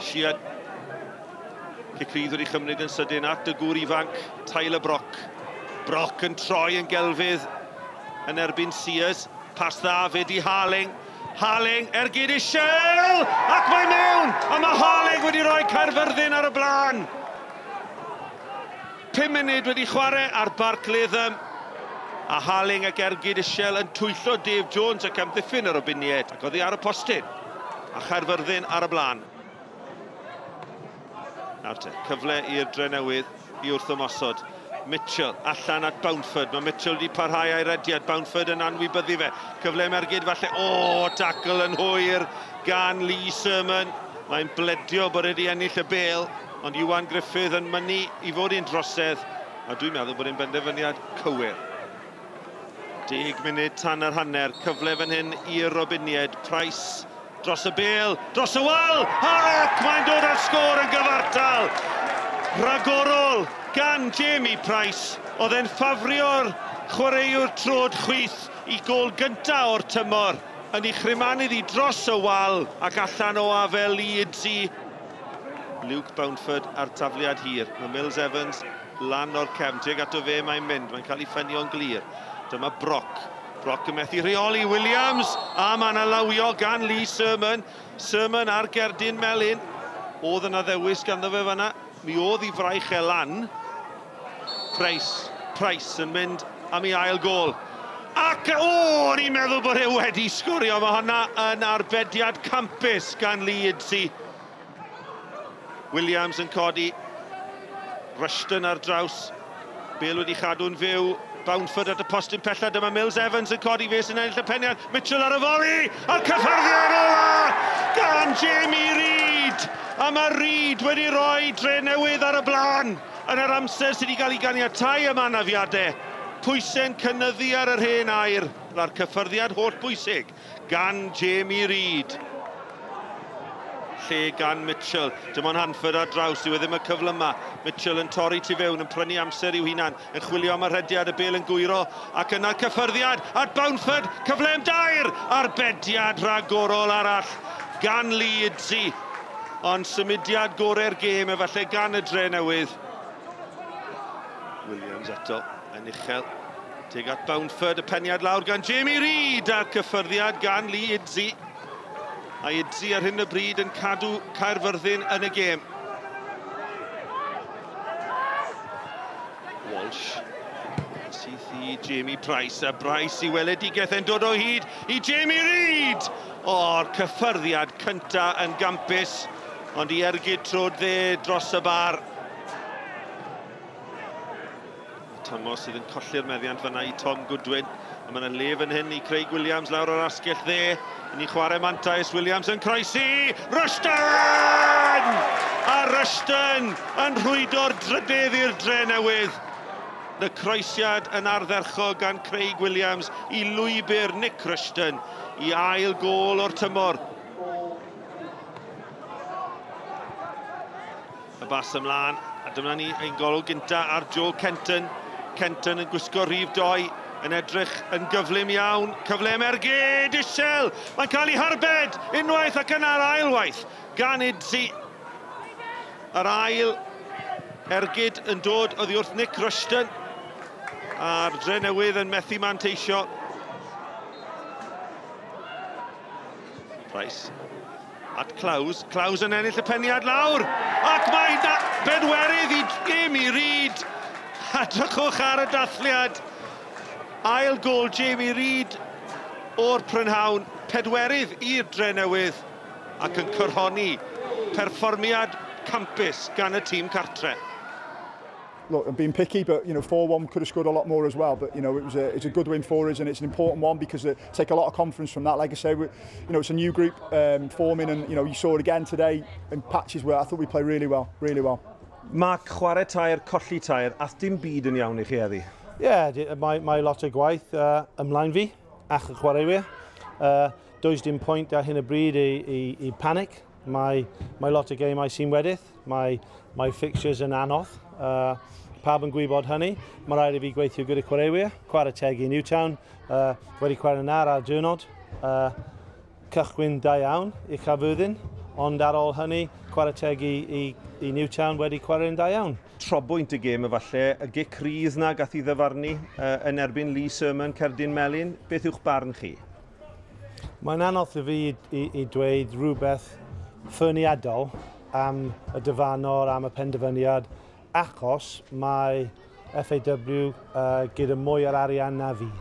Sheehan. Cic rydd wedi chymryd yn sydyn at y gŵr ifanc, Tyler Brock. Brock yn troi yn gelfydd yn erbyn Sears. Pas dda fyd i Harling. Harling, ergyd i Shell! Ac mae mewn! A mae Harling wedi rhoi Caerfyrddin ar y blaen. 5 munud wedi chwarae ar Barc Latham. A Harling ac ergyd Ishel yn twyllo Dave Jones ac amddiffyn yr Robiniaid. Ac oddi ar y postyn. A Chaerfyrddin ar y blaen. Nawr te, cyfle i'r Drenewydd i wrth ymosod. Mitchell allan at Boundford. Mae Mitchell wedi parhau a'i rediad. Boundford yn anwybyddu fe. Cyfle am ergyd falle. O, tackle yn hwyr gan Lee Surman. Mae'n bledio bod wedi ennill y bêl, ond Iwan Griffith yn mynnu i fod un drosedd. A dwi'n meddwl bod e'n benderfyniad cywir. 10 munud tan yr hanner. Cyfle fan hyn i'r Robiniaid. Price dros y bêl, dros y wal, ac mae'n dod â'r sgôr yn gyfartal. Rhagorol gan Jamie Price. Oedd e'n ffafrio'r chwaraewr trod chwith i gôl gynta o'r tymor. Yn ei chrymanu ddi dros y wal ac allan o afel Leeds i Luke Boundford ar tafliad hir. Mae Mills Evans lan o'r cefn. Tuag ato fe mae'n mynd. Mae'n cael ei ffenio'n glir. Dyma Brock. Brock yn methu rheoli Williams. A mae'n alawio gan Lee Surman. Surman ar gerdyn melyn. Oedd yna ddewis ganddo fe fanna. Mi oedd i fraich e lan. Price. Price yn mynd am ei ail gôl. Ac, o, o'n i'n meddwl bod e wedi sgorio. Mae hwnna yn arbediad campus gan Lee Idzi. Williams yn codi. Rushton ar draws. Bale wedi chadw'n fyw. Boundford at y postyn pella. Dyma Mills Evans yn codi, fe sy'n ennill y peniad. Mitchell ar y foli! A'r cyffyrddiad ola! Gan Jamie Reid! A mae Reid wedi rhoi Drenewydd ar y blaen yn yr amser sydd wedi cael ei ganiatau am anafiadau. Pwysau'n cynyddu ar yr hen air. A'r cyffyrddiad holl bwysig gan Jamie Reid. Lle gan Mitchell. Dim ond Hanford ar draws, dyw e ddim y cyfle yma. Mitchell yn torri tu fewn, yn prynu amser i'w hunan, yn chwilio am y rhediad, y bêl yn gwyro, ac yna'r cyffyrddiad at Boundford, cyfle am dair, arbediad rhagorol arall gan Lee Idzi. Ond symudiad gorau'r gêm efallai gan y Drenewydd. Williams eto yn uchel. Tuag at Boundford, y peniad lawr gan Jamie Reid a'r cyffyrddiad gan Lee Idzi. A Idzi ar hyn o bryd yn cadw Caerfyrddin yn y gêm. Walsh. Syth i Jamie Price, a Price i weledigaeth yn dod o hyd i Jamie Reid! O'r cyffyrddiad cynta yn gampus, ond i ergyd trod dde dros y bar. Tomos sydd yn colli'r meddiant fanna i Tom Goodwin. A mae yna le fan hyn i Craig Williams lawr o'r asgell dde. Yn ei chwarae mantais, Williams yn croesi! Rushton! A Rushton yn rhwydo'r drydydd i'r Drenewydd. Y croesiad yn ardderchog gan Craig Williams i lwybr Nick Rushton i ail gôl o'r tymor. Y bas ymlaen, a dyma ni ein golwg gynta ar Joe Kenton. Kenton yn gwisgo rhif 2, yn edrych yn gyflym iawn. Cyfle am ergyd, Ishel! Mae'n cael ei harbed unwaith ac yna'r ailwaith gan Idzi. Yr ail ergyd yn dod oddi wrth Nick Rushton. A'r Drenewydd yn methu manteisio. Price at Klaus. Klaus yn ennill y peniad lawr. Ac mae bedwerydd i Jamie Reid. A drychwch ar y dathliad. Ail gôl Jamie Reid o'r prynhawn. Pedwerydd i'r Drenewydd ac yn coroni perfformiad campus gan y tîm cartre. Look, I'm being picky, but 4-1 could have scored a lot more as well. But it's a good win for us, and it's an important one because it take a lot of confidence from that. Like I say, it's a new group forming, and you saw it again today in patches where I thought we played really well, really well. Mark, chwarae tair, colli tair, ath dim byd yn iawn i chi heddi? Ie, yeah, mae lot o gwaith ymlaen fi ac y chwaraewyr. Does dim pwynt ar hyn o bryd i panic. Mae lot o gemau sy'n weddill. Mae fixtures yn anodd. Pawb yn gwybod hynny. Mae rhaid i fi gweithio gyda chwaraewyr. Chwarae teg i Newtown. Wedi chwarae yn ar diwrnod. Cychwyn da iawn i Caerfyrddin. Ond ar ôl hynny, chwarae teg i Newtown wedi chwarae'n da iawn. Trobwynt y gêm efallai, y gic rydd na gath i ddyfarnu yn erbyn Lee Surman, cerdyn melyn. Beth yw'ch barn chi? Mae'n anodd i fi i dweud rhywbeth ffyniadol am y dyfarnwr, am y penderfyniad, achos mae FAW gyda mwy ar arian na fi.